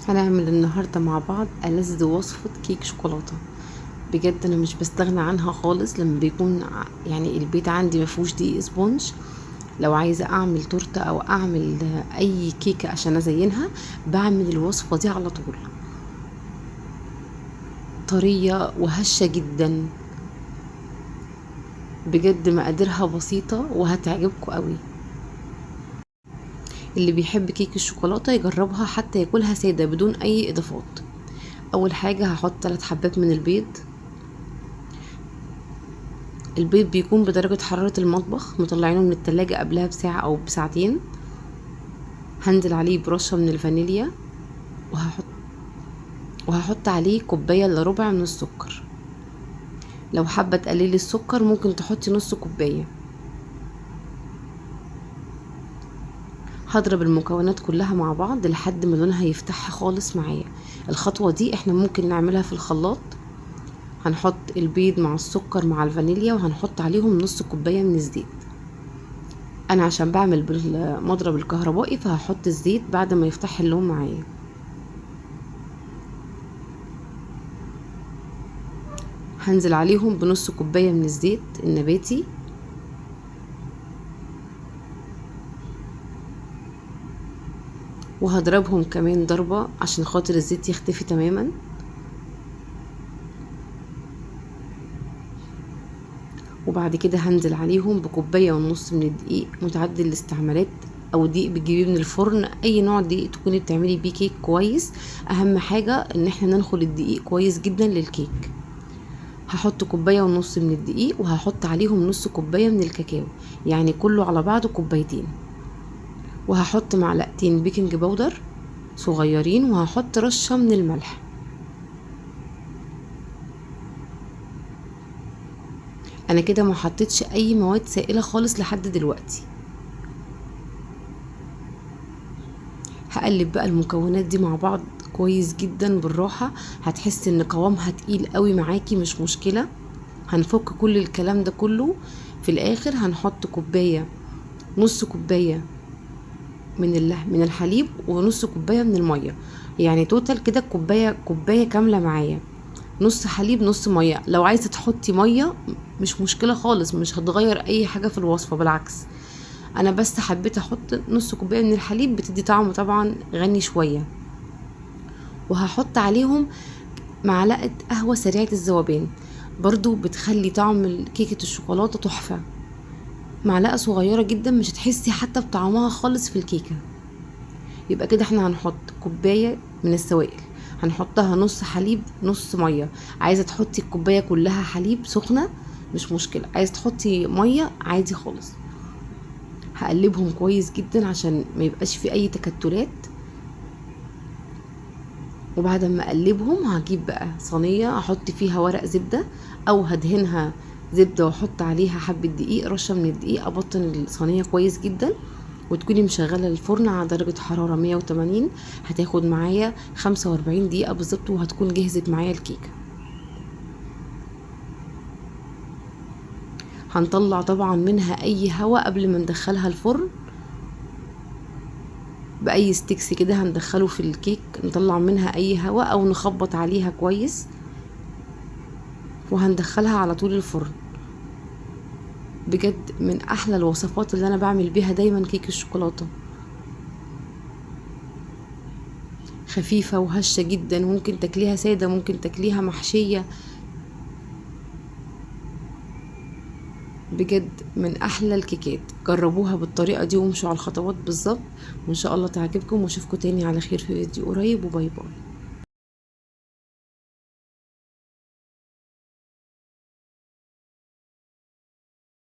هنعمل النهاردة مع بعض ألذ وصفة كيك شوكولاتة. بجد انا مش بستغنى عنها خالص لما بيكون يعني البيت عندي ما فيهوش دقيق sponge. لو عايزة اعمل تورتة او اعمل اي كيكة عشان ازينها بعمل الوصفة دي على طول. طرية وهشة جدا، بجد مقاديرها بسيطة وهتعجبكم قوي. اللي بيحب كيك الشوكولاتة يجربها حتى ياكلها سادة بدون اي اضافات. اول حاجة هحط 3 حبات من البيض. البيض بيكون بدرجة حرارة المطبخ، مطلعينه من التلاجة قبلها بساعة او بساعتين. هنزل عليه برشة من الفانيليا، وهحط عليه كوباية الا ربع من السكر. لو حابة تقللي السكر ممكن تحطي نص كوباية. هضرب المكونات كلها مع بعض لحد ما لونها يفتحها خالص معايا. الخطوة دي احنا ممكن نعملها في الخلاط. هنحط البيض مع السكر مع الفانيليا، وهنحط عليهم نص كوباية من الزيت. انا عشان بعمل بالمضرب الكهربائي فهحط الزيت بعد ما يفتح اللون معايا. هنزل عليهم بنص كوباية من الزيت النباتي. وهضربهم كمان ضربة عشان خاطر الزيت يختفي تماما. وبعد كده هنزل عليهم بكوباية ونص من الدقيق متعدد الاستعمالات، او دقيق بتجيبيه من الفرن، اي نوع دقيق تكوني بتعملي بيه كيك كويس. اهم حاجة ان احنا ننخل الدقيق كويس جدا للكيك. هحط كوباية ونص من الدقيق، وهحط عليهم نص كوباية من الكاكاو، يعني كله على بعضه كوبايتين. وهحط معلقتين baking powder صغيرين، وهحط رشة من الملح. انا كده ما حطيتش اي مواد سائلة خالص لحد دلوقتي. هقلب بقى المكونات دي مع بعض كويس جدا بالراحة. هتحس ان قوامها تقيل قوي معاكي، مش مشكلة، هنفك كل الكلام ده كله. في الاخر هنحط نص كوباية من الحليب ونص كوباية من المية، يعني توتال كده كوباية كاملة معايا، نص حليب نص مية. لو عايزة تحطي مية مش مشكلة خالص، مش هتغير اي حاجة في الوصفة، بالعكس انا بس حبيت احط نص كوباية من الحليب، بتدي طعم طبعا غني شوية. وهحط عليهم معلقة قهوة سريعة الذوبان، برضو بتخلي طعم كيكة الشوكولاتة تحفة. معلقة صغيرة جدا مش هتحسي حتى بطعمها خالص في الكيكة. يبقى كده احنا هنحط كوباية من السوائل، هنحطها نص حليب نص مية. عايزة تحطي الكوباية كلها حليب سخنة مش مشكلة، عايزة تحطي مية عادي خالص. هقلبهم كويس جدا عشان ما يبقاش في اي تكتلات. وبعد ما اقلبهم هجيب بقى صينية احط فيها ورق زبدة، او هدهنها زبدة واحط عليها حبة دقيق، رشة من الدقيق، ابطن الصينية كويس جدا. وتكوني مشغلة الفرن على درجة حرارة 180. هتاخد معايا 45 دقيقة بالظبط وهتكون جهزت معايا الكيكة. هنطلع طبعا منها اي هواء قبل ما ندخلها الفرن، باي sticks كده هندخله في الكيك نطلع منها اي هواء، او نخبط عليها كويس، وهندخلها على طول الفرن. بجد من احلى الوصفات اللي انا بعمل بيها دايما كيك الشوكولاتة، خفيفة وهشة جدا، ممكن تاكليها سادة، ممكن تاكليها محشية. بجد من احلى الكيكات، جربوها بالطريقة دي وامشوا على الخطوات بالظبط، وان شاء الله تعجبكم. واشوفكم تاني على خير في فيديو قريب، و bye bye.